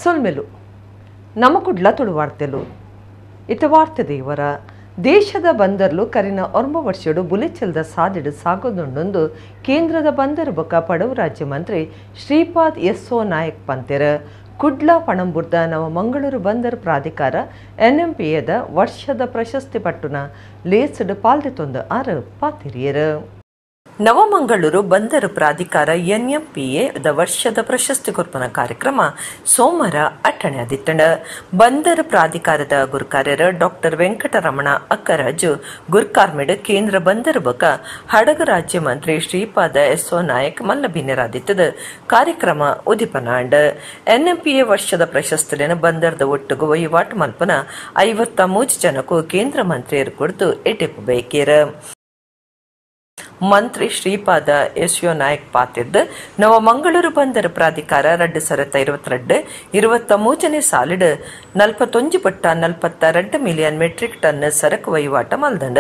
ಸೊಲ್ಮೆಲು ನಮ್ಮ ಕುಡ್ಲ ತುಳು ವಾರ್ತೆಲು ಇತ ವಾರ್ತೆ ದೇವರ ದೇಶದ ಬಂದರ್ಲು ಕರಿನ 9 ವರ್ಷಡು ಬುಲೆಚಲ್ದ ಸಾದಿಡು ಸಾಗೋದುಂಡೊಂದು ಕೇಂದ್ರದ ಬಂದರು ಬೊಕ ಪಡವು ರಾಜ್ಯ ಮಂತ್ರಿ ಶ್ರೀಪಾದ್ ಯಸ್ಸೋ ನಾಯಕ್ ಪಂತೆರ್. ಕುಡ್ಲ ಪಣಂಬುರ್ದ ನವ ಮಂಗಳೂರು ಬಂದರ್ ಪ್ರಾಧಿಕಾರ ಎನ್ಎಂಪಿಎದ ವರ್ಷದ ಪ್ರಶಸ್ತಿ ಪಟ್ಟುನ ಲೇಸ್ಡ್ ಪಾಲ್ದೆತೊಂದು ಆರು ಪಾತಿರಿಯರು. ನವಮಂಗಳೂರು ಬಂದರು ಪ್ರಾಧಿಕಾರ ಎನ್ಎಂಪಿಎ the ವರ್ಷದ ಪ್ರಶಸ್ತಿ ಕೊರ್ಪನ ಕಾರ್ಯಕ್ರಮ ಸೋಮವಾರ ಅಟ್ಟಣೆಯಾದಿತ್ತಂಡ. ಬಂದರು ಪ್ರಾಧಿಕಾರದ ಗುರುಕಾರ್ಯರ ಡಾಕ್ಟರ್ ವೆಂಕಟರಮಣ ಅಕ್ಕರಾಜು ಗುರ್ಕಾರ್ಮೆಡ್ ಕೇಂದ್ರ ಬಂದರು ಬಕ ಹಡಗ ರಾಜ್ಯ ಮಂತ್ರಿ ಶ್ರೀಪಾದ ಎಸ್ಒ ನಾಯಕ್ ಮಲ್ಲಭಿನ್ನರಾದಿತ್ತದ ಕಾರ್ಯಕ್ರಮ ಉದಿಪನಾಂಡ. ಎನ್ಎಂಪಿಎ ವರ್ಷದ ಪ್ರಶಸ್ತಿಯನ್ನು ಬಂದರದ ಒಟ್ಟುಗು ವಹಿವಾಟು ಮಲ್ಪನ 53 ಜನಕ್ಕೂ ಕೇಂದ್ರ ಮಂತ್ರಿಯರು ಕೊಡ್ದು ಎಟೆಪು ಬೇಕೇರ. ಮಂತ್ರಿ ಶ್ರೀಪಾದ ಯಶೋ ನಾಯಕ್ ಪಾತಿದ್ದು ನವಮಂಗಳೂರು ಬಂದರು ಪ್ರಾಧಿಕಾರ 2022-23 ಸಾಲಿಡ್ 41.42 ಮಿಲಿಯನ್ ಮೆಟ್ರಿಕ್ ಟನ್ ಸರಕು ವಹಿವಾಟ ಮಲ್ದಂಡ.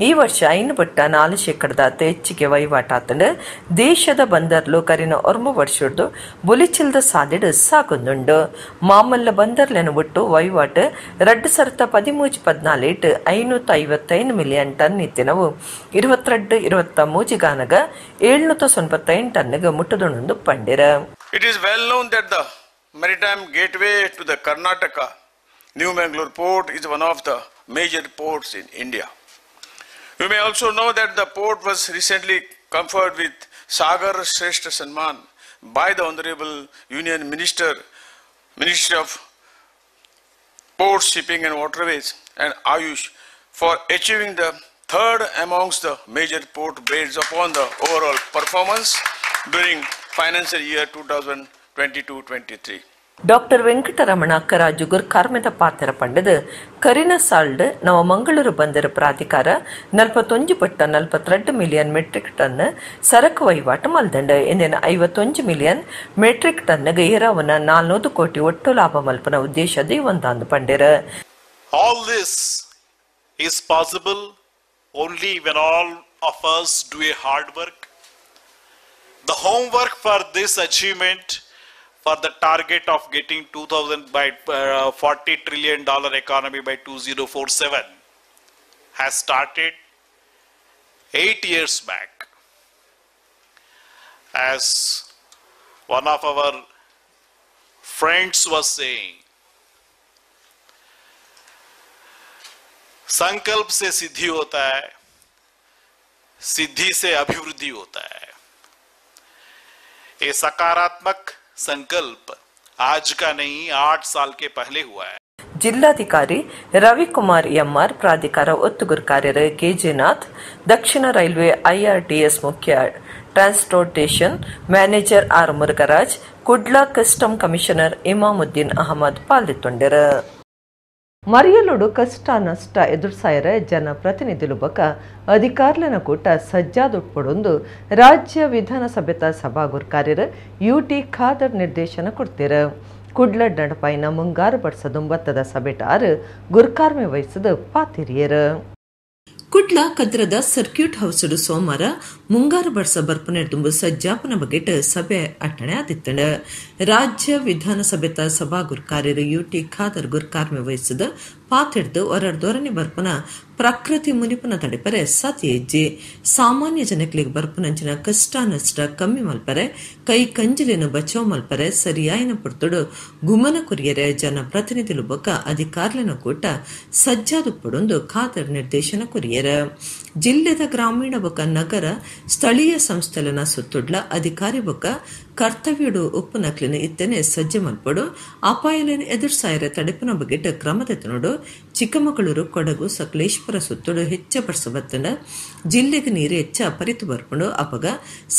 ಈ ವರ್ಷ 5.4% ಹೆಚ್ಚಿಗೆ ವಹಿವಾಟ ಆತಂಡ. ದೇಶದ ಬಂದರ್ಲು ಕರಿನ 9 ವರ್ಷದ್ದು ಬುಲಿಚಿಲ್ದ ಸಾಲಿಡ್ ಸಾಗೊಂದುಂಡು. ಮಾಮಲ್ಲ ಬಂದರ್ಲೆನ ಒಟ್ಟು ವಹಿವಾಟ 2013-14 555 ಮಿಲಿಯನ್ ಟನ್ ಇತ್ತಿನವು 22-23 ಗಾನಗ 795 ಟನ್ನಿಗೆ ಮುಟ್ಟದೊಂದು ಪಂಡಿರ. It is well known that the maritime gateway to the Karnataka, New Mangalore port is one of the major ports in India. You may also know that the port was recently conferred with Sagar Shrestha Sanman by the Honorable Union Minister, Ministry of Ports, Shipping and Waterways and Ayush for achieving the third amongst the major port based upon the overall performance during financial year 2022-23. Doctor Venkataramana Akkaraju ಗುರ್ಕಾರ್ಮೆದ ಪಾತ್ರ ಪಂಡದ ಕರಿನ ಸಾಲ್ಡ್ ನವಮಂಗಳೂರು ಬಂದರು ಪ್ರಾಧಿಕಾರ 41.42 million metric ton ಸರಕು ವಹಿವಾಟು ಮಲ್ದಂಡ. ಇಂದಿನ 51 million metric ಟನ್ಗೆ ಏರಾವನ 400 ಕೋಟಿ ಒಟ್ಟು ಲಾಭ ಮಲ್ಪನ ಉದ್ದೇಶದ ಒಂದಾಂದು ಪಂಡಿರ. All this is possible only when all of us do a hard work. The homework for this achievement, for the target of getting 2000 by $40 trillion economy by 2047, has started 8 years back. As one of our friends was saying, संकल्प से सिद्धि होता है, सिद्धि से अभिवृद्धि होता है। ये सकारात्मक संकल्प आज का नहीं, 8 साल के पहले हुआ है. ಜಿಲ್ಲಾಧಿಕಾರಿ ರವಿಕುಮಾರ್ ಎಂಆರ್, ಪ್ರಾಧಿಕಾರ ಒತ್ತುಗುರು ಕೆಜೆನಾಥ್, ದಕ್ಷಿಣ ರೈಲ್ವೆ ಐಆರ್ಟಿಎಸ್ ಮುಖ್ಯ transportation manager R Murugaraj, Kudla custom commissioner Imamuddin Ahmed ಪಾಲ್ಗೊಂಡರು. ಮರಿಯಲೋಡು ಕಷ್ಟ ನಷ್ಟ ಎದುರ್ಸಾಯರ ಜನಪ್ರತಿನಿಧಿಲು ಬಕ ಅಧಿಕಾರ್ಲನ ಕೂಟ ಸಜ್ಜಾದುಟ್ಪಡೊಂದು ರಾಜ್ಯ ವಿಧಾನಸಭೆತ ಸಭಾಗುರ್ಕಾರ್ಯರು ಯುಟಿ ಖಾದರ್ ನಿರ್ದೇಶನ ಕೊಡ್ತೀರ. ಕುಡ್ಲ ನಡಪಾಯಿನ ಮುಂಗಾರು ಬಡ್ಸದುಂಬತ್ತದ ಸಭೆಟಾರು ಗುರ್ಕಾರ್ಮೆ ವಹಿಸದ ಪಾತಿರಿಯರು. ಕುಡ್ಲ ಕದ್ರದ ಸರ್ಕ್ಯೂಟ್ ಹೌಸ್ಡು ಸೋಮವಾರ ಮುಂಗಾರು ಬರ್ಸ ಬರ್ಪನೆದುಂಬು ಸಜ್ಜಾಪನ ಬಗೆಟ್ ಸಭೆ ಅಟ್ಟಣೆ ಆದಿತ್ತಂಡ. ರಾಜ್ಯ ವಿಧಾನಸಭೆತ ಸಭಾಗುರ್ಕಾರ್ಯರು ಯುಟಿ ಖಾದರ್ ಗುರ್ಕಾರ್ಮೆ ವಹಿಸಿದ ಪಾತಿಡ್ದು ಹೊರದೊರನೆ ಬರ್ಪನ ಪ್ರಕೃತಿ ಮುನಿಪನ ತಡೆಪರೆ ಸತಿ ಹೆಜ್ಜೆ ಸಾಮಾನ್ಯ ಜನಗಳಿಗೆ ಬರ್ಪನಂಚಿನ ಕಷ್ಟ ನಷ್ಟ ಕಮ್ಮಿ ಮಲ್ಪರೆ, ಕೈ ಕಂಜಲಿನ ಬಚಾವ್ ಮಲ್ಪರೆ, ಸರಿಯಾಯಿನ ಪುರ್ತುಡು ಗುಮನ ಕುರಿಯರೆ ಜನಪ್ರತಿನಿಧಿಲು ಬೊಕ್ಕ ಅಧಿಕಾರ್ಲನ ಕೂಟ ಸಜ್ಜಾದುಪ್ಪಡೊಂದು ಖಾದರ್ ನಿರ್ದೇಶನ ಕುರಿಯರ. ಜಿಲ್ಲೆದ ಗ್ರಾಮೀಣ ಬೊಕ್ಕ ನಗರ ಸ್ಥಳೀಯ ಸಂಸ್ಥೆಲನ ಸುತ್ತುಡ್ಲ ಅಧಿಕಾರಿ ಬೊಕ್ಕ ಕರ್ತವ್ಯಡು ಉಪ್ಪು ನಕ್ಲಿನ ಇತ್ತನೆ ಸಜ್ಜೆ ಮಲ್ಪಡು, ಅಪಾಯಲೇನ ಎದುರ್ಸಾಯರ ತಡೆಪನ ಬಗೆಟ್ ಕ್ರಮದೆತ್ತನೋಡು. ಚಿಕ್ಕಮಗಳೂರು, ಕೊಡಗು, ಸಕಲೇಶ್ಪುರ ಸುತ್ತುಡು ಹೆಚ್ಚ ಬರ್ಸ ಬತ್ತಂಡ ಜಿಲ್ಲೆಗೆ ನೀರು ಹೆಚ್ಚ ಪರಿತು ಬರ್ಪುಂಡು. ಅಪಗ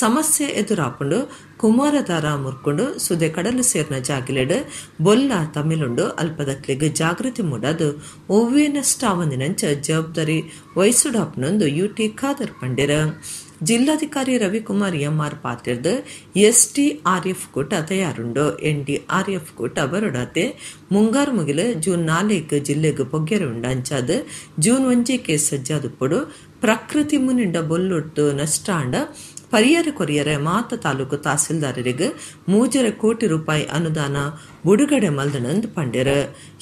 ಸಮಸ್ಯೆ ಎದುರಾಪುಂಡು. ಕುಮಾರಧಾರ ಮುರ್ಕೊಂಡು ಸುದೆ ಕಡಲು ಸೇರ್ನ ಜಾಗಿಲೆಡ್ ಬೊಲ್ಲ ತಮಿಳುಂಡು. ಅಲ್ಪದಕ್ಲಿಗೆ ಜಾಗೃತಿ ಮೂಡದು ಒವ್ವೇ ನಷ್ಟ ಆವಂದಿನಂಚ ಜವಾಬ್ದಾರಿ ವಹಿಸುಡಾಪ್ನೊಂದು ಯುಟಿ ಖಾದರ್ ಪಂಡಿರ. ಜಿಲ್ಲಾಧಿಕಾರಿ ರವಿಕುಮಾರ್ ಎಂಆರ್ ಪಾತಿರ್ದು ಎಸ್ಡಿಆರ್ಎಫ್ ಕೂಟ ತಯಾರುಂಡು. ಎನ್ಡಿಆರ್ಎಫ್ ಕೂಟ ಬರೋಡಾತೆ ಮುಂಗಾರು ಮುಗಿಲು ಜೂನ್ 4 ಜಿಲ್ಲೆಗೆ ಪೊಗ್ಗೆರೆ ಉಂಡು. ಅಂಚಾದ ಜೂನ್ 1 ಸಜ್ಜಾದುಪ್ಪಡು. ಪ್ರಕೃತಿ ಮುನಿಂಡ ಬೊಲ್ಲೊಡ್ದು ನಷ್ಟ ಆಂಡ ಪರಿಹಾರ ಕೊರಿಯರೆ ಮಾತ ತಾಲೂಕು ತಹಸೀಲ್ದಾರರಿಗೆ 3.5 ಕೋಟಿ ರೂಪಾಯಿ ಅನುದಾನ ಬಿಡುಗಡೆ ಮಲ್ದಣಂದು ಪಂಡೆರು.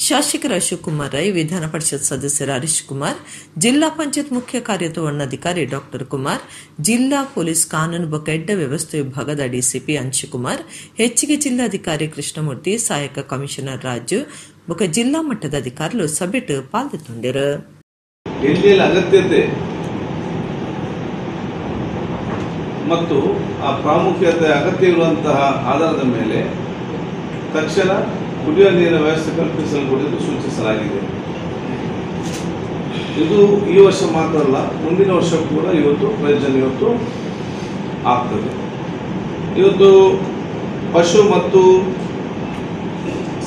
ಶಾಸಕರ ಶಿವಕುಮಾರ್ ರೈ, ವಿಧಾನ ಪರಿಷತ್ ಸದಸ್ಯರ ಹರೀಶ್ ಕುಮಾರ್, ಜಿಲ್ಲಾ ಪಂಚಾಯತ್ ಮುಖ್ಯ ಕಾರ್ಯನಿರ್ವಹಣಾಧಿಕಾರಿ ಡಾಕ್ಟರ್ ಕುಮಾರ್, ಜಿಲ್ಲಾ ಪೊಲೀಸ್ ಕಾನೂನು ಬೊಕ್ಕ ಎಡ್ಡ ವ್ಯವಸ್ಥೆ ವಿಭಾಗದ ಡಿಸಿಪಿ ಅಂಶುಕುಮಾರ್, ಹೆಚ್ಚಿಗೆ ಜಿಲ್ಲಾಧಿಕಾರಿ ಕೃಷ್ಣಮೂರ್ತಿ, ಸಹಾಯಕ ಕಮಿಷನರ್ ರಾಜು ಬೊಕ್ಕ ಜಿಲ್ಲಾ ಮಟ್ಟದ ಅಧಿಕಾರಿಗಳು ಸಭೆಟ್ ಪಾಲ್ಗೊಂಡಿರು. ಅಗತ್ಯತೆ ಮತ್ತು ಆ ಪ್ರಾಮುಖ್ಯತೆ ಅಗತ್ಯ ಇರುವಂತಹ ಆಧಾರದ ಮೇಲೆ ತಕ್ಷಣ ಕುಡಿಯುವ ನೀರಿನ ವ್ಯವಸ್ಥೆ ಕಲ್ಪಿಸಲು ಕೂಡ ಸೂಚಿಸಲಾಗಿದೆ. ಇದು ಈ ವರ್ಷ ಮಾತ್ರ ಅಲ್ಲ, ಮುಂದಿನ ವರ್ಷ ಕೂಡ ಇವತ್ತು ಪ್ರಯೋಜನ ಇವತ್ತು ಆಗ್ತದೆ. ಇವತ್ತು ಪಶು ಮತ್ತು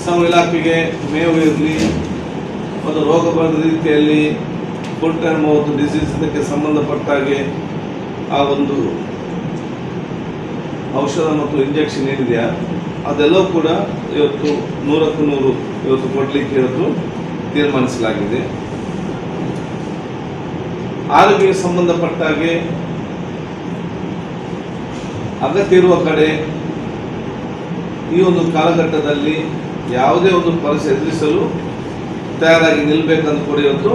ಸಮ ಇಲಾಖೆಗೆ ಮೇವು ಇರಲಿ ಮತ್ತು ರೋಗ ಬರದ ರೀತಿಯಲ್ಲಿ foot and mouth disease ಇದಕ್ಕೆ ಸಂಬಂಧಪಟ್ಟ ಹಾಗೆ ಆ ಒಂದು ಔಷಧ ಮತ್ತು ಇಂಜೆಕ್ಷನ್ ಏನಿದೆಯಾ ಅದೆಲ್ಲವೂ ಕೂಡ ಇವತ್ತು 100% ಇವತ್ತು ಕೊಡಲಿಕ್ಕೆ ಇವತ್ತು ತೀರ್ಮಾನಿಸಲಾಗಿದೆ. ಆರೋಗ್ಯಕ್ಕೆ ಸಂಬಂಧಪಟ್ಟ ಹಾಗೆ ಅಗತ್ಯ ಇರುವ ಕಡೆ ಈ ಒಂದು ಕಾಲಘಟ್ಟದಲ್ಲಿ ಯಾವುದೇ ಒಂದು ಪರಿಸ್ಥಿತಿ ಎದುರಿಸಲು ತಯಾರಾಗಿ ನಿಲ್ಲಬೇಕಂತ ಕೂಡ ಇವತ್ತು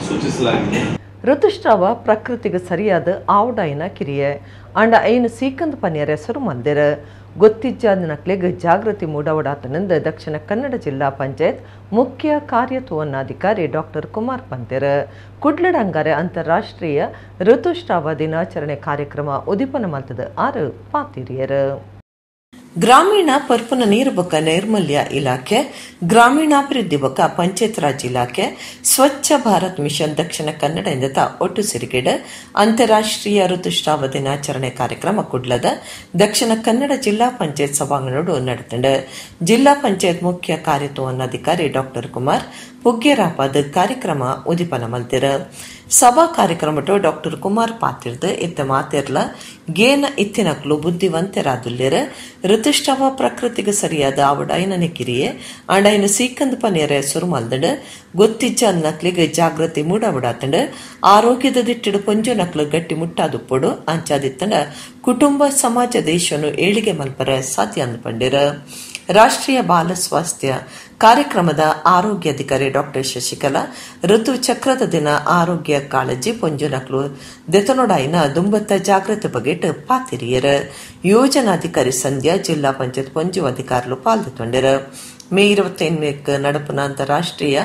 ಸೂಚಿಸಲಾಗಿದೆ. ಋತುಸ್ರಾವ ಪ್ರಕೃತಿಗೆ ಸರಿಯಾದ ಆವಡಾಯಿನ ಕಿರಿಯೆ ಅಂಡ ಐನು ಸೀಕಂದ ಪನ್ಯರ ಹೆಸರು ಮಲ್ದಿರ ಗೊತ್ತಿಜ್ಜಾದ ನಕ್ಲೆಗ್ ಜಾಗೃತಿ ಮೂಡವಡಾತನಿಂದ ದಕ್ಷಿಣ ಕನ್ನಡ ಜಿಲ್ಲಾ ಪಂಚಾಯತ್ ಮುಖ್ಯ ಕಾರ್ಯನಿರ್ವಹಣಾಧಿಕಾರಿ ಡಾಕ್ಟರ್ ಕುಮಾರ್ ಪಂತೆರ. ಕುಡ್ಲಡಂಗಾರೆ ಅಂತಾರಾಷ್ಟ್ರೀಯ ಋತುಸ್ರಾವ ದಿನಾಚರಣೆ ಕಾರ್ಯಕ್ರಮ ಉದ್ದೀಪನ ಮಲ್ತದ ಆರು ಪಾತಿರಿಯರು. ಗ್ರಾಮೀಣ ಪರ್ಪುನ ನೀರು ಬೊಕ್ಕ ನೈರ್ಮಲ್ಯ ಇಲಾಖೆ, ಗ್ರಾಮೀಣಾಭಿವೃದ್ಧಿ ಬೊಕ್ಕ ಪಂಚಾಯತ್ ರಾಜ್ ಇಲಾಖೆ, ಸ್ವಚ್ಛ ಭಾರತ್ ಮಿಷನ್ ದಕ್ಷಿಣ ಕನ್ನಡ ಎಂದತ ಒಟ್ಟು ಸಿರಿಗೇಡ ಅಂತಾರಾಷ್ಟ್ರೀಯ ಋತುಸ್ರಾವ ದಿನಾಚರಣೆ ಕಾರ್ಯಕ್ರಮ ಕುಡ್ಲದ ದಕ್ಷಿಣ ಕನ್ನಡ ಜಿಲ್ಲಾ ಪಂಚಾಯತ್ ಸಭಾಂಗಣೋಡು ನಡೆತಂಡ. ಜಿಲ್ಲಾ ಪಂಚಾಯತ್ ಮುಖ್ಯ ಕಾರ್ಯನಿರ್ವಹಣಾಧಿಕಾರಿ ಡಾಕ್ಟರ್ ಕುಮಾರ್ ಪುಗ್ಗೇರಾಪದ ಕಾರ್ಯಕ್ರಮ ಉದ್ದೀಪನ ಮಲ್ತಿರ. ಸಭಾ ಕಾರ್ಯಕ್ರಮಟು ಡಾಕ್ಟರ್ ಕುಮಾರ್ ಪಾತಿರ್ದು ಇತ್ತ ಮಾತಿರ್ಲ ಗೇನ ಇತ್ತಿನಕ್ಲು ಬುದ್ಧಿವಂತರಾದುಲ್ಲೇರ ಋತುಸ್ರಾವ ಪ್ರಕೃತಿಗೆ ಸರಿಯಾದ ಆವಡಾಯಿನ ಕಿರಿಯೆ ಅಂಡೈನ ಸೀಕಂದ ಪನೇರೆ ಸುರುಮಲ್ದಂಡು ಗೊತ್ತಿಜ್ಜ ನಕ್ಲಿಗೆ ಜಾಗೃತಿ ಮೂಡಬಿಡಾತಂಡು ಆರೋಗ್ಯದ ದಿಟ್ಟಿಡು ಪೊಂಜು ನಕ್ಲು ಗಟ್ಟಿ ಮುಟ್ಟಾದುಪ್ಪಡು ಅಂಚಾದಿತ್ತಂಡ ಕುಟುಂಬ ಸಮಾಜ ದೇಶನು ಏಳಿಗೆ ಮಲ್ಪರೆ ಸಾಧ್ಯ ಅಂದ್ಪಂಡಿರ. ರಾಷ್ಟ್ರೀಯ ಬಾಲ ಸ್ವಾಸ್ಥ್ಯ ಕಾರ್ಯಕ್ರಮದ ಆರೋಗ್ಯಾಧಿಕಾರಿ ಡಾಕ್ಟರ್ ಶಶಿಕಲಾ ಋತು ಚಕ್ರದ ದಿನ ಆರೋಗ್ಯ ಕಾಳಜಿ ಪೊಂಜು ನಕ್ಲು ದೆತನೊಡಾಯಿನ ದುಂಬತ್ತ ಜಾಗೃತಿ ಬಗೆಟ್ ಪಾತಿರಿಯರ. ಯೋಜನಾಧಿಕಾರಿ ಸಂಧ್ಯಾ, ಜಿಲ್ಲಾ ಪಂಚಾಯತ್ ಪೊಂಜು ಅಧಿಕಾರಿಗಳು ಪಾಲ್ಗೊಂಡಿರ. ಮೇ 25 നടപ്പുന്ന ಅಂತಾರಾಷ್ಟ್ರೀಯ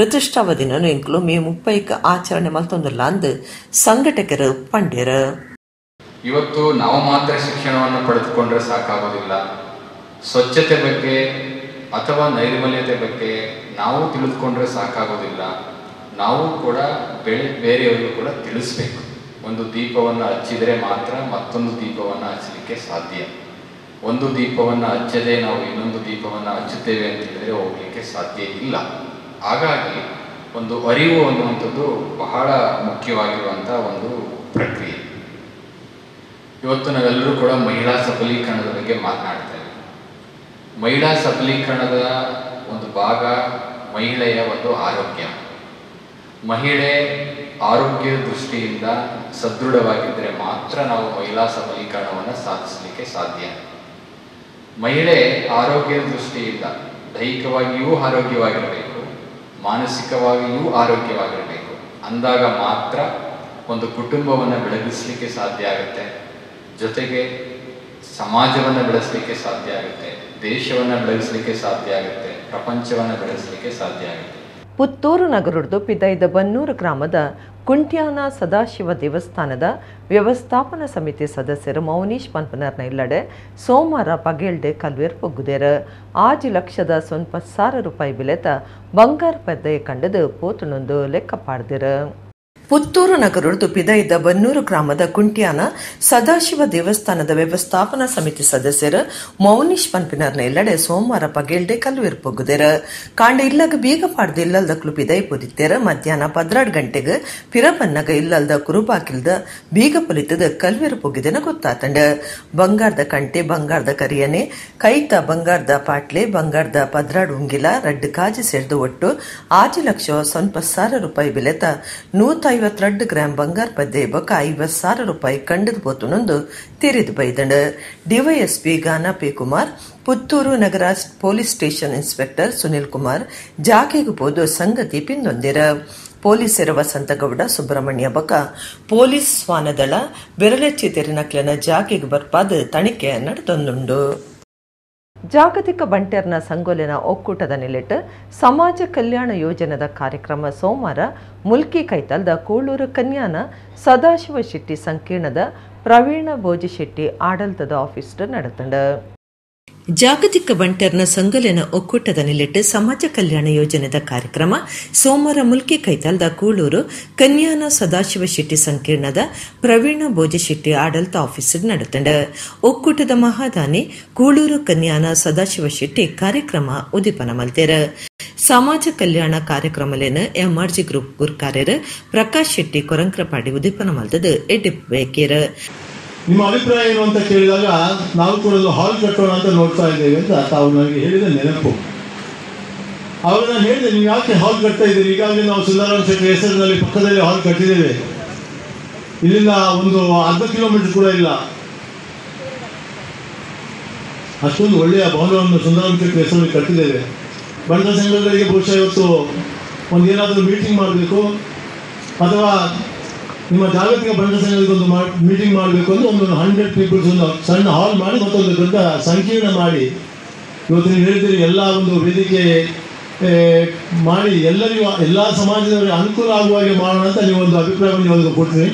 ಋತುಸ್ರಾವ ದಿನನು ಎಂಕ್ಲು ಮೇ 30 ಆಚರಣೆ ಮಲ್ತೊಂದುಲ್ಲ ಅಂದು ಸಂಘಟಕರು ಪಂಡ್ಯರು. ಇವತ್ತು ನಾವು ಮಾತ್ರ ಶಿಕ್ಷಣವನ್ನು ಪಡೆದುಕೊಂಡ್ರೆ ಸಾಕಾಗೋದಿಲ್ಲ. ಸ್ವಚ್ಛತೆ ಬಗ್ಗೆ ಅಥವಾ ನೈರ್ಮಲ್ಯತೆ ಬಗ್ಗೆ ನಾವು ತಿಳಿದುಕೊಂಡ್ರೆ ಸಾಕಾಗೋದಿಲ್ಲ. ನಾವು ಕೂಡ ಬೇರೆಯವರಿಗೂ ಕೂಡ ತಿಳಿಸ್ಬೇಕು. ಒಂದು ದೀಪವನ್ನು ಹಚ್ಚಿದರೆ ಮಾತ್ರ ಮತ್ತೊಂದು ದೀಪವನ್ನು ಹಚ್ಚಲಿಕ್ಕೆ ಸಾಧ್ಯ. ಒಂದು ದೀಪವನ್ನು ಹಚ್ಚದೆ ನಾವು ಇನ್ನೊಂದು ದೀಪವನ್ನು ಹಚ್ಚುತ್ತೇವೆ ಅಂತ ಹೇಳಿದರೆ ಹೋಗಲಿಕ್ಕೆ ಸಾಧ್ಯ ಇಲ್ಲ. ಹಾಗಾಗಿ ಒಂದು ಅರಿವು ಅನ್ನುವಂಥದ್ದು ಬಹಳ ಮುಖ್ಯವಾಗಿರುವಂಥ ಒಂದು ಪ್ರಕ್ರಿಯೆ. ಇವತ್ತು ನಾವೆಲ್ಲರೂ ಕೂಡ ಮಹಿಳಾ ಸಬಲೀಕರಣದ ಬಗ್ಗೆ ಮಾತನಾಡ್ತಾ ಇದ್ದೀವಿ. ಮಹಿಳಾ ಸಬಲೀಕರಣದ ಒಂದು ಭಾಗ ಮಹಿಳೆಯ ಒಂದು ಆರೋಗ್ಯ. ಮಹಿಳೆ ಆರೋಗ್ಯದ ದೃಷ್ಟಿಯಿಂದ ಸದೃಢವಾಗಿದ್ದರೆ ಮಾತ್ರ ನಾವು ಮಹಿಳಾ ಸಬಲೀಕರಣವನ್ನು ಸಾಧಿಸಲಿಕ್ಕೆ ಸಾಧ್ಯ. ಮಹಿಳೆ ಆರೋಗ್ಯದ ದೃಷ್ಟಿಯಿಂದ ದೈಹಿಕವಾಗಿಯೂ ಆರೋಗ್ಯವಾಗಿರಬೇಕು, ಮಾನಸಿಕವಾಗಿಯೂ ಆರೋಗ್ಯವಾಗಿರಬೇಕು. ಅಂದಾಗ ಮಾತ್ರ ಒಂದು ಕುಟುಂಬವನ್ನು ಬೆಳಗಿಸಲಿಕ್ಕೆ ಸಾಧ್ಯ ಆಗುತ್ತೆ, ಜೊತೆಗೆ ಸಮಾಜವನ್ನು ಬೆಳೆಸಲಿಕ್ಕೆ ಸಾಧ್ಯ ಆಗುತ್ತೆ, ದೇಶವನ್ನು ಬೆಳಗಿಸಲಿಕ್ಕೆ ಸಾಧ್ಯ ಆಗುತ್ತೆ, ಪ್ರಪಂಚವನ್ನು ಬೆಳೆಸಲಿಕ್ಕೆ ಸಾಧ್ಯ ಆಗುತ್ತೆ. ಪುತ್ತೂರು ನಗರದ್ದು ಪಿದೈದ ಬನ್ನೂರು ಗ್ರಾಮದ ಕುಂಟ್ಯಾನ ಸದಾಶಿವ ದೇವಸ್ಥಾನದ ವ್ಯವಸ್ಥಾಪನಾ ಸಮಿತಿ ಸದಸ್ಯರು ಮೌನೀಶ್ ಪನ್ಪನರ್ನ ಇಲ್ಲಡೆ ಸೋಮವಾರ ಪಗೇಲ್ಡೆ ಕಲ್ವೇರ್ ಪೊಗ್ಗುದೇರು 5 ಲಕ್ಷದ 9,000 ರೂಪಾಯಿ ಬೆಲೆತ ಬಂಗಾರ ಪದ್ದೆ ಕಂಡದು ಪೋತುನೊಂದು ಲೆಕ್ಕ ಪಾಡ್ದಿರು. ಪುತ್ತೂರು ನಗರದ್ದು ಪಿದೈದ ಬನ್ನೂರು ಗ್ರಾಮದ ಕುಂಟ್ಯಾನ ಸದಾಶಿವ ದೇವಸ್ಥಾನದ ವ್ಯವಸ್ಥಾಪನಾ ಸಮಿತಿ ಸದಸ್ಯರು ಮೌನೀಶ್ ಪನ್ಪಿನರ್ನ ಇಲ್ಲಡೆ ಸೋಮವಾರ ಪಗೇಲ್ಡೆ ಕಲ್ವೇರ್ ಪೊಗ್ಗುದೇರು. ಕಾಂಡ ಇಲ್ಲಗ ಬೀಗ ಪಾಡ್ದು ಇಲ್ಲಲ್ದಕ್ಲು ಪಿದೈ ಪೊದಿತ್ತೇರ. ಮಧ್ಯಾಹ್ನ 12 ಗಂಟೆಗೆ ಪಿರಬನ್ನಗ ಇಲ್ಲಲ್ದ ಕುರುಬಾಕಿಲ್ದ ಬೀಗ ಪೊಲಿತದ ಕಲ್ವೇರು ಪೊಗ್ಗಿದೆನ ಗೊತ್ತಾತಂಡ. ಬಂಗಾರದ ಕಂಟೆ, ಬಂಗಾರದ ಕರಿಯನೆ, ಕೈತ ಬಂಗಾರದ ಪಾಟ್ಲೆ, ಬಂಗಾರದ 12 ಉಂಗಿಲ, ರಡ್ಡು ಕಾಜಿ ಸೇರ್ದು ಒಟ್ಟು 5 ಲಕ್ಷ 9,000 ರೂಪಾಯಿ ಬೆಲೆತ 150 152 ಗ್ರಾಂ ಬಂಗಾರ ಪದ್ದೆ ಬೊಕ್ಕ 50,000 ರೂಪಾಯಿ ಕಂಡದ ಪೋತುನೊಂದು ತಿರಿದು ಬೈದಂಡು. ಡಿವೈಎಸ್ಪಿ ಗಾನಾ ಪಿ ಕುಮಾರ್, ಪುತ್ತೂರು ನಗರ police station inspector Sunil Kumar ಜಾಗೆಗೆ ಪೋದು ಸಂಗತಿ ಪಿಂದೊಂದಿರ. ಪೊಲೀಸರ ವಸಂತಗೌಡ, ಸುಬ್ರಹ್ಮಣ್ಯ ಬೊಕ್ಕ ಪೊಲೀಸ್ ಶ್ವಾನದಳ ಬೆರಳೆಚ್ಚಿ ತೆರಿನಕ್ಲೆನ ಜಾಗೆಗೆ ಬರ್ಪಾದ ತನಿಖೆ ನಡೆದೊಂದುಂಡು. ಜಾಗತಿಕ ಬಂಟೆರ್ನ ಸಂಗೊಲೆನ ಒಕ್ಕೂಟದ ನಿಲೆಟ್ ಸಮಾಜ ಕಲ್ಯಾಣ ಯೋಜನೆದ ಕಾರ್ಯಕ್ರಮ ಸೋಮವಾರ ಮುಲ್ಕಿ ಕೈತಲ್ದ ಕೂಳೂರು ಕನ್ಯಾನ ಸದಾಶಿವ ಶೆಟ್ಟಿ ಸಂಕೀರ್ಣದ ಪ್ರವೀಣ ಭೋಜಿಶೆಟ್ಟಿ ಆಡಳಿತದ ಆಫೀಸ್ ನಡೆತಂಡು. ಜಾಗತಿಕ ಬಂಟರ್ನ ಸಂಗೊಲೆನ ಒಕ್ಕೂಟದ ನಿಲೆಟ್ ಸಮಾಜ ಕಲ್ಯಾಣ ಯೋಜನೆದ ಕಾರ್ಯಕ್ರಮ ಸೋಮವಾರ ಮುಲ್ಕಿ ಕೈತಲ್ದ ಕೂಳೂರು ಕನ್ಯಾನ ಸದಾಶಿವ ಶೆಟ್ಟಿ ಸಂಕೀರ್ಣದ ಪ್ರವೀಣ ಭೋಜಶೆಟ್ಟಿ ಆಡಳಿತ ಆಫೀಸ್ ನಡೆತಂಡು. ಒಕ್ಕೂಟದ ಮಹಾದಾನಿ ಕೂಳೂರು ಕನ್ಯಾನ ಸದಾಶಿವ ಶೆಟ್ಟಿ ಕಾರ್ಯಕ್ರಮ ಉದ್ದೀಪನ ಮಲ್ತೆರ್. ಸಮಾಜ ಕಲ್ಯಾಣ ಕಾರ್ಯಕ್ರಮಲೇನ ಎಂಆರ್ಜಿ ಗ್ರೂಪ್ ಗುರ್ಕಾರ್ಯರ್ ಪ್ರಕಾಶ್ ಶೆಟ್ಟಿ ಕೊರಂಕ್ರಪಾಡಿ ಉದ್ದೀಪನ ಮಲ್ತದ ಎಡ್ಡಿಪ್ಪು ಬೇಕೇರ್. ನಿಮ್ಮ ಅಭಿಪ್ರಾಯ ಏನು ಅಂತ ಕೇಳಿದಾಗ ನಾವು ಕೂಡ ಒಂದು ಹಾಲ್ ಕಟ್ಟೋಣ ಅಂತ ನೋಡ್ತಾ ಇದ್ದೇವೆ ಅಂತ ತಾವು ನನಗೆ ಹೇಳಿದ ನೆನಪು. ಆವಾಗ ನಾನು ಹೇಳಿದೆ, ನೀವು ಯಾಕೆ ಹಾಲ್ ಕಟ್ತಾ ಇದ್ದೀರಿ, ಈಗಾಗಲೇ ನಾವು ಸುಂದರರಾಮ ಶೆಟ್ಟಿ ಹೆಸರಿನಲ್ಲಿ ಪಕ್ಕದಲ್ಲಿ ಹಾಲ್ ಕಟ್ಟಿದ್ದೇವೆ, ಇಲ್ಲಿಂದ ಒಂದು ಅರ್ಧ ಕಿಲೋಮೀಟರ್ ಕೂಡ ಇಲ್ಲ, ಅಷ್ಟೊಂದು ಒಳ್ಳೆಯ ಭವನವನ್ನು ಸುಂದರರಾಮ ಶೆಟ್ಟಿ ಹೆಸರಲ್ಲಿ ಕಟ್ಟಿದ್ದೇವೆ. ಬಂಟರ ಸಂಘಗಳಿಗೆ ಬಹುಶಃ ಇವತ್ತು ಒಂದು ಏನಾದರೂ ಮೀಟಿಂಗ್ ಮಾಡಬೇಕು ಅಥವಾ ನಿಮ್ಮ ಜಾಗತಿಕ ಬಂಟರ ಸಂಘಗಳಿಗೆ ಒಂದು ಮೀಟಿಂಗ್ ಮಾಡಬೇಕು ಅಂದರೆ ಒಂದು 100 ಪೀಪಲ್ಸ್ ಒಂದು ಸಣ್ಣ ಹಾಲ್ ಮಾಡಿ ಮತ್ತೊಂದು ದೊಡ್ಡ ಸಂಕೀರ್ಣ ಮಾಡಿ ಇವತ್ತು ನೀವು ಹೇಳ್ತೀರಿ ಎಲ್ಲ ಒಂದು ವೇದಿಕೆ ಮಾಡಿ ಎಲ್ಲರಿಗೂ ಎಲ್ಲ ಸಮಾಜದವರಿಗೆ ಅನುಕೂಲ ಆಗುವ ಹಾಗೆ ಮಾಡೋಣ ಅಂತ ನೀವು ಒಂದು ಅಭಿಪ್ರಾಯವನ್ನು ನೀವು ಕೊಡ್ತೀರಿ.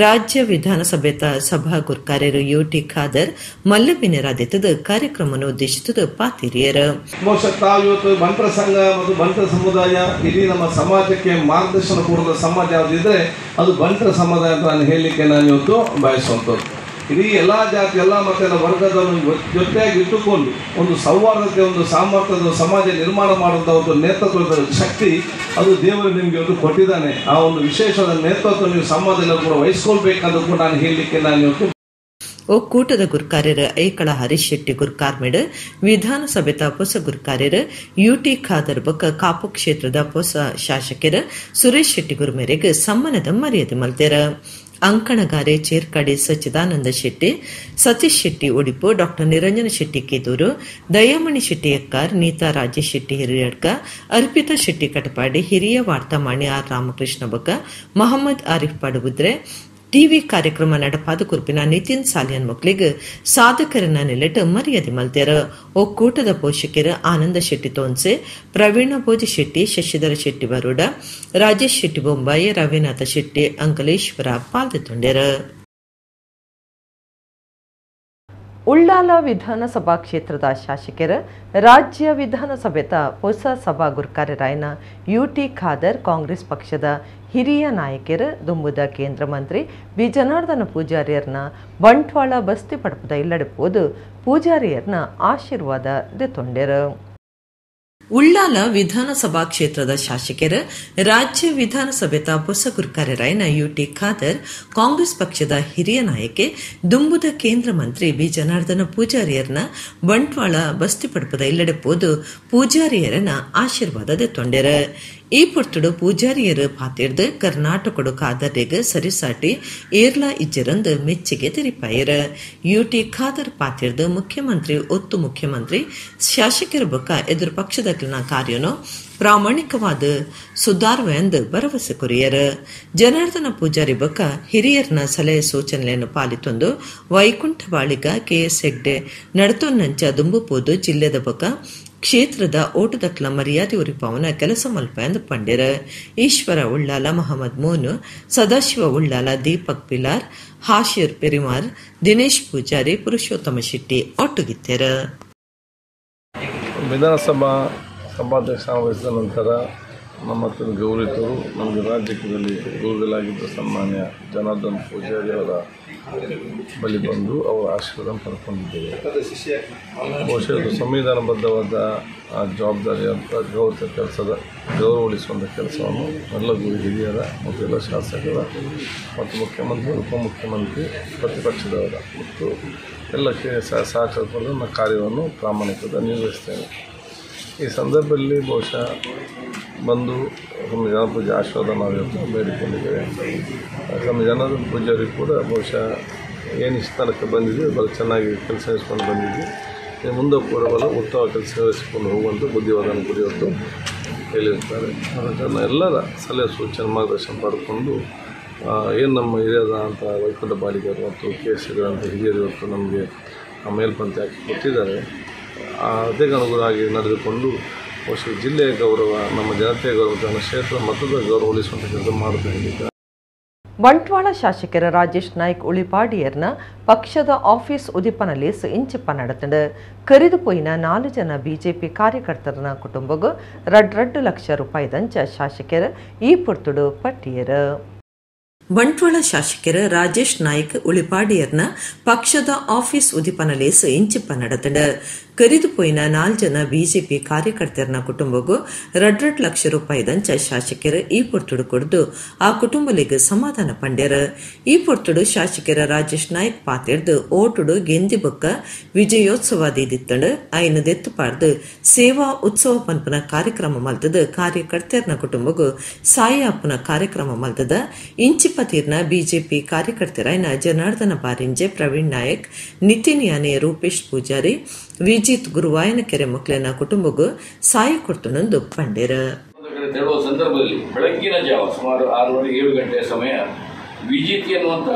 ರಾಜ್ಯ ವಿಧಾನಸಭೆ ಸಭಾ ಗುರ್ಕಾರ್ಯರು ಯುಟಿ ಖಾದರ್ ಮಲ್ಲಬಿನರಾದಿತ್ತದ ಕಾರ್ಯಕ್ರಮವನ್ನು ಉದ್ದೇಶಿಸಿದ ಪಾತಿರಿಯರು. ಬಹುಶಃ ತಾವು ಇವತ್ತು ಬಂಟರ ಸಂಘ ಮತ್ತು ಬಂಟರ ಸಮುದಾಯ ಇಡೀ ನಮ್ಮ ಸಮಾಜಕ್ಕೆ ಮಾರ್ಗದರ್ಶನ ಕೊಡುವ ಸಮಾಜ ಯಾವುದಿದ್ರೆ ಅದು ಬಂಟರ ಸಮುದಾಯ ಅಂತ ನಾನು ಹೇಳಲಿಕ್ಕೆ ನಾನು ಇವತ್ತು ಬಯಸುವಂಥದ್ದು. ಇಡೀ ಎಲ್ಲ ಜಾತಿ ಎಲ್ಲ ಮತ್ತು ವರ್ಗದವನ್ನು ಜೊತೆಯಾಗಿ ಇಟ್ಟುಕೊಂಡು ಒಂದು ಸೌಹಾರ್ದತೆ ಒಂದು ಸಾಮರ್ಥ್ಯದ ಸಮಾಜ ನಿರ್ಮಾಣ ಮಾಡುವಂಥ ಒಂದು ನೇತೃತ್ವದ ಶಕ್ತಿ ಅದು ದೇವರು ನಿಮಗೆ ಒಂದು ಕೊಟ್ಟಿದ್ದಾನೆ. ಆ ಒಂದು ವಿಶೇಷವಾದ ನೇತೃತ್ವ ನೀವು ಸಮಾಜದಲ್ಲಿ ಕೂಡ ವಹಿಸ್ಕೊಳ್ಬೇಕಂತ ಕೂಡ ನಾನು ಹೇಳಲಿಕ್ಕೆ ನಾನು ಇವತ್ತು. ಒಕ್ಕೂಟದ ಗುರ್ಕಾರ್ಯರ ಐಕಳ ಹರೀಶ್ ಶೆಟ್ಟಿ ಗುರ್ಕಾರ್ಮೇಡ್, ವಿಧಾನಸಭೆತ ಹೊಸ ಗುರ್ಕಾರ್ಯರ ಯುಟಿ ಖಾದರ್ ಬೊಕ್ಕ ಕಾಪು ಕ್ಷೇತ್ರದ ಹೊಸ ಶಾಸಕರ ಸುರೇಶ್ ಶೆಟ್ಟಿ ಗುರುಮೇರೆಗೆ ಸಮ್ಮಾನದ ಮರ್ಯಾದೆ ಮಲ್ತೆರ. ಅಂಕಣಗಾರೆ ಚೇರ್ಕಾಡಿ ಸಚ್ಚಿದಾನಂದ ಶೆಟ್ಟಿ, ಸತೀಶ್ ಶೆಟ್ಟಿ ಒಡಿಪು, ಡಾಕ್ಟರ್ ನಿರಂಜನ ಶೆಟ್ಟಿ ಕೇದೂರು, ದಯಾಮಣಿ ಶೆಟ್ಟಿ ಎಕ್ಕಾರ್, ನೀತಾ ರಾಜೇಶ್ ಶೆಟ್ಟಿ ಹಿರಿಯಡ್ಕ, ಅರ್ಪಿತಾ ಶೆಟ್ಟಿ ಕಟಪಾಡಿ, ಹಿರಿಯ ವಾರ್ತಾಮಾಣಿ ಆರ್ ರಾಮಕೃಷ್ಣ ಬೊಕ್ಕ ಮಹಮ್ಮದ್ ಆರಿಫ್ ಪಡುಬುದ್ರೆ, ಟಿವಿ ಕಾರ್ಯಕ್ರಮ ನಡಪಾದ ಕುರುಪಿನ ನಿತಿನ್ ಸಾಲಿಯನ್ ಮಕ್ಕಳಿಗೆ ಸಾಧಕರನ್ನ ನೆಲೆಟ್ ಮರ್ಯಾದೆ ಮಲ್ತೆರ. ಒಕ್ಕೂಟದ ಪೋಷಕರು ಆನಂದ ಶೆಟ್ಟಿ ತೋನ್ಸೆ, ಪ್ರವೀಣ ಭೋಜ ಶೆಟ್ಟಿ, ಶಶಿಧರ ಶೆಟ್ಟಿ ಬರೋಡ, ರಾಜೇಶ್ ಶೆಟ್ಟಿ ಬೊಂಬಾಯಿ, ರವಿನಾಥ ಶೆಟ್ಟಿ ಅಂಕಲೇಶ್ವರ ಪಾಲ್ಗೊಂಡರು. ಉಳ್ಳಾಲ ವಿಧಾನಸಭಾ ಕ್ಷೇತ್ರದ ಶಾಸಕರ ರಾಜ್ಯ ವಿಧಾನಸಭೆತ ಹೊಸ ಸಭಾ ಗುರ್ಕಾರ್ಯರಾಯನ ಯುಟಿ ಖಾದರ್ ಕಾಂಗ್ರೆಸ್ ಪಕ್ಷದ ಹಿರಿಯ ನಾಯಕರು ದುಂಬುದ ಕೇಂದ್ರ ಮಂತ್ರಿ ಬಿ ಜನಾರ್ದನ ಪೂಜಾರಿಯರ್ನ ಬಂಟ್ವಾಳ ಬಸ್ತಿ ಪಡಪದ ಇಲ್ಲಡಿಪೋದು ಪೂಜಾರಿಯರ್ನ ಆಶೀರ್ವಾದ ದೆತ್ತೊಂಡೆರು. ಉಳ್ಳಾಲ ವಿಧಾನಸಭಾ ಕ್ಷೇತ್ರದ ಶಾಸಕರ ರಾಜ್ಯ ವಿಧಾನಸಭೆತ ಹೊಸ ಗುರ್ಕಾರ್ಯರಾಯನ ಯುಟಿ ಖಾದರ್ ಕಾಂಗ್ರೆಸ್ ಪಕ್ಷದ ಹಿರಿಯ ನಾಯಕೆ ದುಂಬುದ ಕೇಂದ್ರ ಮಂತ್ರಿ ಬಿ ಜನಾರ್ದನ ಪೂಜಾರಿಯರ್ನ ಬಂಟ್ವಾಳ ಬಸ್ತಿ ಪಡಪದ ಇಲ್ಲಡೆ ಪೋದು ಪೂಜಾರಿಯರನ್ನ ಆಶೀರ್ವಾದ ದೆತ್ತೊಂಡೆರ. ಈ ಪೊರ್ತುಡು ಪೂಜಾರಿಯರು ಪಾತಿರ್ದು ಕರ್ನಾಟಕಡು ಖಾದರ್ಗೆ ಸರಿಸಾಟಿ ಏರ್ಲಾ ಇಜ್ಜರಂದು ಮೆಚ್ಚಿಗೆ ತೆರಿಪಾಯರ. ಯುಟಿ ಖಾದರ್ ಪಾತಿರ್ದು ಮುಖ್ಯಮಂತ್ರಿ ಒತ್ತು ಮುಖ್ಯಮಂತ್ರಿ ಶಾಸಕರ ಬೊಕ್ಕ ಎದುರು ಪಕ್ಷದ ಕಾರ್ಯನು ಪ್ರಾಮಾಣಿಕವಾದ ಸುಧಾರವೆಂದು ಭರವಸೆ ಕೊರಿಯರ್. ಜನಾರ್ದನ ಪೂಜಾರಿ ಬೊಕ್ಕ ಹಿರಿಯರ್ನ ಸಲಹೆ ಸೂಚನೆಯನ್ನು ಪಾಲಿತೊಂದು ವೈಕುಂಠ ಬಾಳಿಗ ಕೆಎಸ್ ಹೆಗ್ಡೆ ನಡತೊನ್ನಂಚ ದುಂಬುಪೋದು ಜಿಲ್ಲೆದ ಬೊಕ್ಕ ಕ್ಷೇತ್ರದ ಓಟದಕ್ಲ ಮರ್ಯಾದೆ ಉರಿಪಾವನ ಕೆಲಸ ಮಲ್ಪ ಎಂದು ಪಂಡಿರ. ಈಶ್ವರ ಉಳ್ಳಾಲ, ಮಹಮ್ಮದ್ ಮೋನು, ಸದಾಶಿವ ಉಳ್ಳಾಲ, ದೀಪಕ್ ಪಿಲಾರ್, ಹಾಶಿರ್ ಪೆರಿಮಾರ್, ದಿನೇಶ್ ಪೂಜಾರಿ, ಪುರುಷೋತ್ತಮ ಶೆಟ್ಟಿ ಒಟ್ಟುಗಿತ್ತೆರ. ವಿಧಾನಸಭಾ ಸಭಾಧ್ಯಕ್ಷ ವಹಿಸಿದ ನಂತರ ನಮ್ಮ ಗೌರವಿತರು ನಮಗೆ ರಾಜ್ಯದಲ್ಲಿ ಗುರುಗಳಾಗಿದ್ದ ಸನ್ಮಾನ್ಯ ಜನಾರ್ದನ್ ಪೂಜಾರಿ ಅವರ ಬಳಿ ಬಂದು ಅವರ ಆಶೀರ್ವಾದ ಪಡ್ಕೊಂಡಿದ್ದೇವೆ. ಬಹುಶಃ ಇದು ಸಂವಿಧಾನಬದ್ಧವಾದ ಜವಾಬ್ದಾರಿಯಂಥ ಗೌರವ ಕೆಲಸದ ಗೌರವ ಉಳಿಸುವಂಥ ಕೆಲಸವನ್ನು ಎಲ್ಲ ಗುರು ಹಿರಿಯರ ಮತ್ತು ಎಲ್ಲ ಶಾಸಕರ ಮತ್ತು ಮುಖ್ಯಮಂತ್ರಿ, ಉಪಮುಖ್ಯಮಂತ್ರಿ, ಪ್ರತಿಪಕ್ಷದವರ ಮತ್ತು ಎಲ್ಲ ಸಹಕಾರ ಪಡೆದು ನನ್ನ ಕಾರ್ಯವನ್ನು ಪ್ರಾಮಾಣಿಕತೆ ನಿರ್ವಹಿಸ್ತೇನೆ. ಈ ಸಂದರ್ಭದಲ್ಲಿ ಬಹುಶಃ ಬಂದು ನಮ್ಮ ಜನಪೂಜೆ ಆಶೀರ್ವಾದ ನಾವು ಇವತ್ತು ಬೇಡಿಕೊಂಡಿದ್ದೇವೆ. ನಮ್ಮ ಜನರ ಪೂಜಾರಿ ಕೂಡ ಬಹುಶಃ ಏನು ಇಷ್ಟ ತನಕ ಬಂದಿದ್ವಿ, ಭಾಳ ಚೆನ್ನಾಗಿ ಕೆಲಸ ಇಸ್ಕೊಂಡು ಬಂದಿದ್ವಿ. ಮುಂದೆ ಕೂಡ ಬಲ ಉತ್ತಮ ಕೆಲಸ ಇಸ್ಕೊಂಡು ಹೋಗುವಂಥ ಬುದ್ಧಿವಾದನ ಕೂಡ ಇವತ್ತು ಹೇಳಿರ್ತಾರೆ. ಆದ ಕಾರಣ ಎಲ್ಲರ ಸಲಹೆ ಸೂಚನೆ ಮಾರ್ಗದರ್ಶನ ಪಡ್ಕೊಂಡು ಏನು ನಮ್ಮ ಹಿರಿಯರಾದಂಥ ವೈಕುಂಠ ಬಾಳಿಗರು ಮತ್ತು ಕೆ ಎಸ್ ಅಂತ ಹಿರಿಯರು ಇವತ್ತು ನಮಗೆ ಮೇಲ್ಪಂಕ್ತಿ ಹಾಕಿ ಕೊಟ್ಟಿದ್ದಾರೆ, ಅದಕ್ಕೆ ಅನುಗುಣವಾಗಿ ನಡೆದುಕೊಂಡು ಬಹುಶಃ ಜಿಲ್ಲೆಯ ಗೌರವ, ನಮ್ಮ ಜನತೆಯ ಗೌರವ, ನಮ್ಮ ಕ್ಷೇತ್ರ ಮತದ ಗೌರವ ಉಳಿಸುವಂಥ ಕೆಲಸ ಮಾಡ್ತಾ ಇದ್ದೀವಿ. ಬಂಟ್ವಾಳ ಶಾಸಕರ ರಾಜೇಶ್ ನಾಯ್ಕ್ ಉಳಿಪಾಡಿಯರ್ನ ಪಕ್ಷದ ಆಫೀಸ್ ಉದಿಪನ ಲೇಸ್ ಇಂಚಿಪ್ಪ ನಡೆತಂಡು. ಕರಿದು ಪೋಯಿನ 4 ಜನ ಬಿಜೆಪಿ ಕಾರ್ಯಕರ್ತರನ ಕುಟುಂಬಗೂ 2.2 ಲಕ್ಷ ರೂಪಾಯಿದಂಚ ಶಾಸಕರ ಈ ಪುರ್ತುಡು ಪಟ್ಟಿಯರು. ಬಂಟ್ವಾಳ ಶಾಸಕರ ರಾಜೇಶ್ ನಾಯ್ಕ್ ಉಳಿಪಾಡಿಯರ್ನ ಪಕ್ಷದ ಆಫೀಸ್ ಉದಿಪನ ಲೇಸ್ ಇಂಚಿಪ್ಪ ನಡೆತಂಡು. ಕರಿದು ಪೋಯಿನ 4 ಜನ ಬಿಜೆಪಿ ಕಾರ್ಯಕರ್ತರನ ಕುಟುಂಬಗೂ 2.2 ಲಕ್ಷ ರೂಪಾಯಿದಂಚ ಶಾಸಕರು ಈ ಪೊರ್ತುಡು ಕೊಡ್ದು ಆ ಕುಟುಂಬಲಿಗೆ ಸಮಾಧಾನ ಪಂಡ್ಯರ. ಈ ಪೊರ್ತುಡು ಶಾಸಕರ ರಾಜೇಶ್ ನಾಯ್ಕ್ ಪಾತಿರ್ದು ಓಟುಡು ಗೆಂದಿ ಬೊಕ್ಕ ವಿಜಯೋತ್ಸವ ದೀದಿತ್ತಂಡು ಐನ ದೆತ್ತುಪಾರ್ದು ಸೇವಾ ಉತ್ಸವ ಪನ್ಪನ ಕಾರ್ಯಕ್ರಮ ಮಲ್ತದ ಕಾರ್ಯಕರ್ತರನ ಕುಟುಂಬಗೂ ಸಾಯ ಅಪ್ಪನ ಕಾರ್ಯಕ್ರಮ ಮಲ್ತದ. ಇಂಚಿಪ್ಪ ತೀರ್ನ ಬಿಜೆಪಿ ಕಾರ್ಯಕರ್ತರಾಯನ ಜನಾರ್ದನ ಬಾರಿಂಜೆ, ಪ್ರವೀಣ್ ನಾಯಕ್, ನಿತಿನ್ ಯಾನೆ, ರೂಪೇಶ್ ಪೂಜಾರಿ, ವಿಜಿತ್ ಗುರುವಾಯನ ಕೆರೆ ಮಕ್ಕಳನ್ನ ಕುಟುಂಬಕ್ಕೂ ಸಾಯ ಕೊಡ್ತುನೊಂದು ಪಂಡೇರ. ತೆರಳುವ ಸಂದರ್ಭದಲ್ಲಿ ಬೆಳಗ್ಗಿನ ಜಾವ ಸುಮಾರು 6-7 ಗಂಟೆಯ ಸಮಯ ವಿಜಿತ್ ಎನ್ನುವಂಥ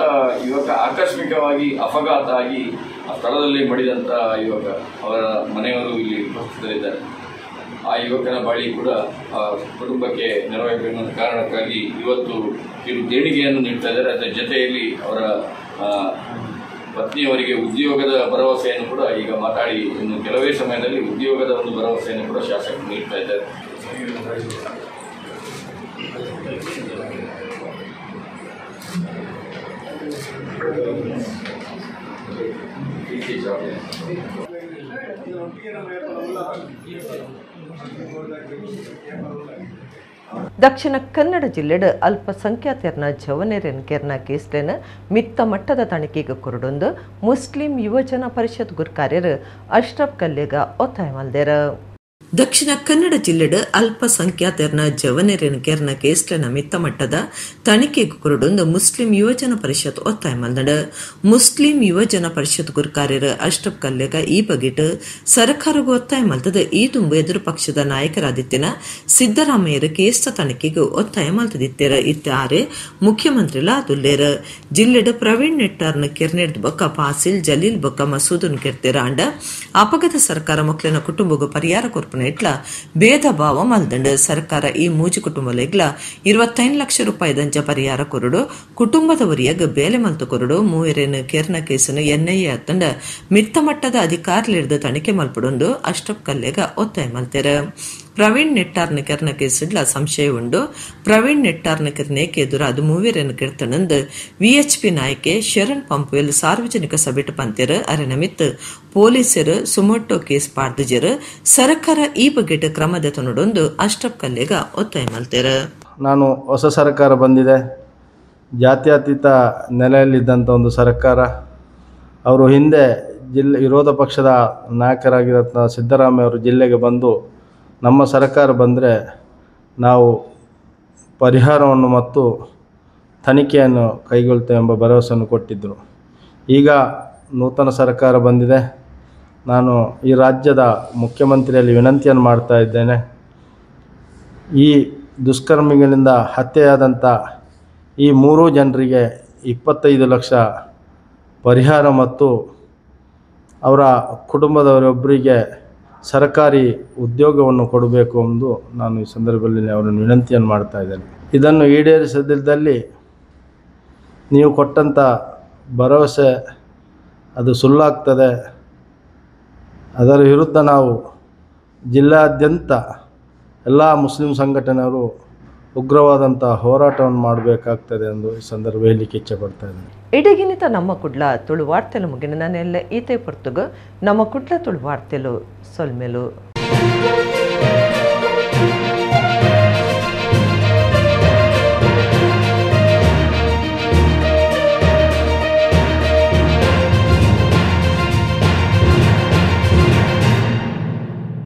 ಯುವಕ ಆಕಸ್ಮಿಕವಾಗಿ ಅಪಘಾತ ಆಗಿ ಆ ಸ್ಥಳದಲ್ಲಿ ಮಡಿದಂಥ ಯುವಕ, ಅವರ ಮನೆಯವರು ಇಲ್ಲಿ ಉಪಸ್ಥಿತರಿದ್ದಾರೆ. ಆ ಯುವಕನ ಬಾಳಿ ಕೂಡ ಆ ಕುಟುಂಬಕ್ಕೆ ನೆರವಾಗಬೇಕು ಅನ್ನೋ ಕಾರಣಕ್ಕಾಗಿ ಇವತ್ತು ಇವರು ದೇಣಿಗೆಯನ್ನು ನೀಡ್ತಾ ಇದ್ದಾರೆ. ಅದರ ಜೊತೆಯಲ್ಲಿ ಅವರ ಪತ್ನಿಯವರಿಗೆ ಉದ್ಯೋಗದ ಭರವಸೆಯನ್ನು ಕೂಡ ಈಗ ಮಾತಾಡಿ ಇನ್ನು ಕೆಲವೇ ಸಮಯದಲ್ಲಿ ಉದ್ಯೋಗದ ಒಂದು ಭರವಸೆಯನ್ನು ಕೂಡ ಶಾಸಕರು ನೀಡ್ತಾ ಇದ್ದಾರೆ. ದಕ್ಷಿಣ ಕನ್ನಡ ಜಿಲ್ಲೆಡ್ ಅಲ್ಪಸಂಖ್ಯಾತರನ ಜವನೆರೆನ್ ಕೆರ್ನ ಕೇಸ್ಲೆನ ಮಿತ್ತ ಮಟ್ಟದ ತನಿಖೆಗೆ ಕೊರಡೊಂದು ಮುಸ್ಲಿಂ ಯುವಜನ ಪರಿಷತ್ ಗುರ್ಕಾರ್ಯರು ಅಶ್ರಫ್ ಕಲ್ಲೇಗ ಒತ್ತಾಯ ಮಲ್ದೆರ್. ದಕ್ಷಿಣ ಕನ್ನಡ ಜಿಲ್ಲೆಡ್ ಅಲ್ಪಸಂಖ್ಯಾತರನ ಜವನೆರೆನ್ ಕೆರ್ನ ಕೇಸ್ಲೆನ ಮಿತ್ತ ಮಟ್ಟದ ತನಿಖೆಗೆ ಕೊರಡೊಂದು ಮುಸ್ಲಿಂ ಯುವಜನ ಪರಿಷತ್ ಒತ್ತಾಯ ಮಲ್ದಂಡ್. ಮುಸ್ಲಿಂ ಯುವಜನ ಪರಿಷತ್ ಗುರ್ಕಾರ್ಯರು ಅಶ್ರಫ್ ಕಲ್ಲೇಗ ಈ ಬಗೆಟ್ ಸರ್ಕಾರಗೂ ಒತ್ತಾಯ ಮಲ್ತದ. ಈ ತುಂಬು ಎದುರು ಪಕ್ಷದ ನಾಯಕರಾದಿತ್ತಿನ ಸಿದ್ದರಾಮಯ್ಯರ ಕೇಸ್ತ ತನಿಖೆಗೆ ಒತ್ತಾಯ ಮಲ್ತದಿತ್ತೆರ. ಇತ್ತಾರೆ ಮುಖ್ಯಮಂತ್ರಿಲಾ ದುಲ್ಲೇರ. ಜಿಲ್ಲೆಡ್ ಪ್ರವೀಣ್ ನೆಟ್ಟಾರ್ನ ಕೆರ್ನೆಡ್ ಬೊಕ್ಕ ಫಾಸಿಲ್ ಜಲೀಲ್ ಬೊಕ್ಕ ಮಸೂದನ್ ಕೆರ್ತೆರ. ಅಂಡ ಅಪಗತ ಸರ್ಕಾರ ಮಕ್ಕಳಿನ ಕುಟುಂಬಗೂ ಪರಿಹಾರ ಕೊರ್ಪುನ ಇಟ್ಲ ಭೇದ ಭಾವ ಮಲ್ದಂಡು. ಸರ್ಕಾರ ಈ ಮೂಜಿ ಕುಟುಂಬಲೆಗ್ಲ 25 ಲಕ್ಷ ರೂಪಾಯಿ ದಂಚ ಪರಿಹಾರ ಕೊರಡು, ಕುಟುಂಬದವರಿಯಾಗ ಬೇಲೆ ಮಲ್ತು ಕೊರಡು, ಮೂವರೇನು ಕೇರ್ನ ಕೇಸನ್ನು ಎನ್ಐಎ ಅತ್ತಂಡ ಮಿತ್ತ ಮಟ್ಟದ ಅಧಿಕಾರಿಲಿಡ್ದು ತನಿಖೆ ಮಲ್ಪಡೊಂದು ಅಶ್ರಫ್ ಕಲ್ಲೇಗ ಒತ್ತಾಯ ಮಲ್ತೆರ. ಪ್ರವೀಣ್ ನೆಟ್ಟಾರ್ನ ಕೆರ್ನ ಕೇಸಿಡ್ಲ ಸಂಶಯ ಉಂಡು. ಪ್ರವೀಣ್ ನೆಟ್ಟಾರ್ನ ಕೆರ್ನೇಕೆ ಎದುರು ಅದು ಮೂವೇರೇನು ಕೆರ್ತನಂದು ವಿಎಚ್ಪಿ ನಾಯಕೆ ಶರಣ್ ಪಂಪ್ವೆಲ್ ಸಾರ್ವಜನಿಕ ಸಭೆಟ್ ಪಂತೆರ್. ಅರೆನಮಿತ್ ಪೊಲೀಸರು suo motu case ಪಾಡ್ದುಜೆರ್. ಸರ್ಕಾರ ಈ ಬಗೆಟ್ ಕ್ರಮದ ತೊನಡೊಂದು ಅಶ್ರಫ್ ಕಲ್ಲೇಗ ಒತ್ತಾಯ ಮಲ್ತೆರ್. ನಾನು ಹೊಸ ಸರ್ಕಾರ ಬಂದಿದೆ, ಜಾತ್ಯತೀತ ನೆಲೆಯಲ್ಲಿದ್ದಂಥ ಒಂದು ಸರ್ಕಾರ. ಅವರು ಹಿಂದೆ ಜಿಲ್ಲೆ ವಿರೋಧ ಪಕ್ಷದ ನಾಯಕರಾಗಿರೋ ಸಿದ್ದರಾಮಯ್ಯ ಅವರು ಜಿಲ್ಲೆಗೆ ಬಂದು ನಮ್ಮ ಸರ್ಕಾರ ಬಂದರೆ ನಾವು ಪರಿಹಾರವನ್ನು ಮತ್ತು ತನಿಖೆಯನ್ನು ಕೈಗೊಳ್ತೇವೆ ಎಂಬ ಭರವಸೆಯನ್ನು ಕೊಟ್ಟಿದ್ದರು. ಈಗ ನೂತನ ಸರ್ಕಾರ ಬಂದಿದೆ. ನಾನು ಈ ರಾಜ್ಯದ ಮುಖ್ಯಮಂತ್ರಿಯಲ್ಲಿ ವಿನಂತಿಯನ್ನು ಮಾಡ್ತಾ ಇದ್ದೇನೆ, ಈ ದುಷ್ಕರ್ಮಿಗಳಿಂದ ಹತ್ಯೆಯಾದಂಥ ಈ 3 ಜನರಿಗೆ 25 ಲಕ್ಷ ಪರಿಹಾರ ಮತ್ತು ಅವರ ಕುಟುಂಬದವರೊಬ್ಬರಿಗೆ ಸರ್ಕಾರಿ ಉದ್ಯೋಗವನ್ನು ಕೊಡಬೇಕು ಎಂದು ನಾನು ಈ ಸಂದರ್ಭದಲ್ಲಿ ಅವರನ್ನು ವಿನಂತಿಯನ್ನು ಮಾಡ್ತಾ ಇದ್ದೇನೆ. ಇದನ್ನು ಈಡೇರಿಸದಿದ್ದಲ್ಲಿ ನೀವು ಕೊಟ್ಟಂಥ ಭರವಸೆ ಅದು ಸುಳ್ಳಾಗ್ತದೆ. ಅದರ ವಿರುದ್ಧ ನಾವು ಜಿಲ್ಲಾದ್ಯಂತ ಎಲ್ಲ ಮುಸ್ಲಿಂ ಸಂಘಟನೆಯವರು ಉಗ್ರವಾದಂಥ ಹೋರಾಟವನ್ನು ಮಾಡಬೇಕಾಗ್ತದೆ ಎಂದು ಈ ಸಂದರ್ಭ ಹೇಳಲಿಕ್ಕೆ ಇಚ್ಛೆ ಪಡ್ತಾ ಇದ್ದೇನೆ. ಇಡಗಿನಿತ ನಮ್ಮ ಕುಡ್ಲ ತುಳು ವಾರ್ತೆಲು ಮುಗಿನ ನೆಲ್ಲ ಈತೆ ಪೊರ್ತುಗು ನಮ್ಮ ಕುಡ್ಲ ತುಳು ವಾರ್ತೆಲು ಸೊಲ್ಮೆಲು.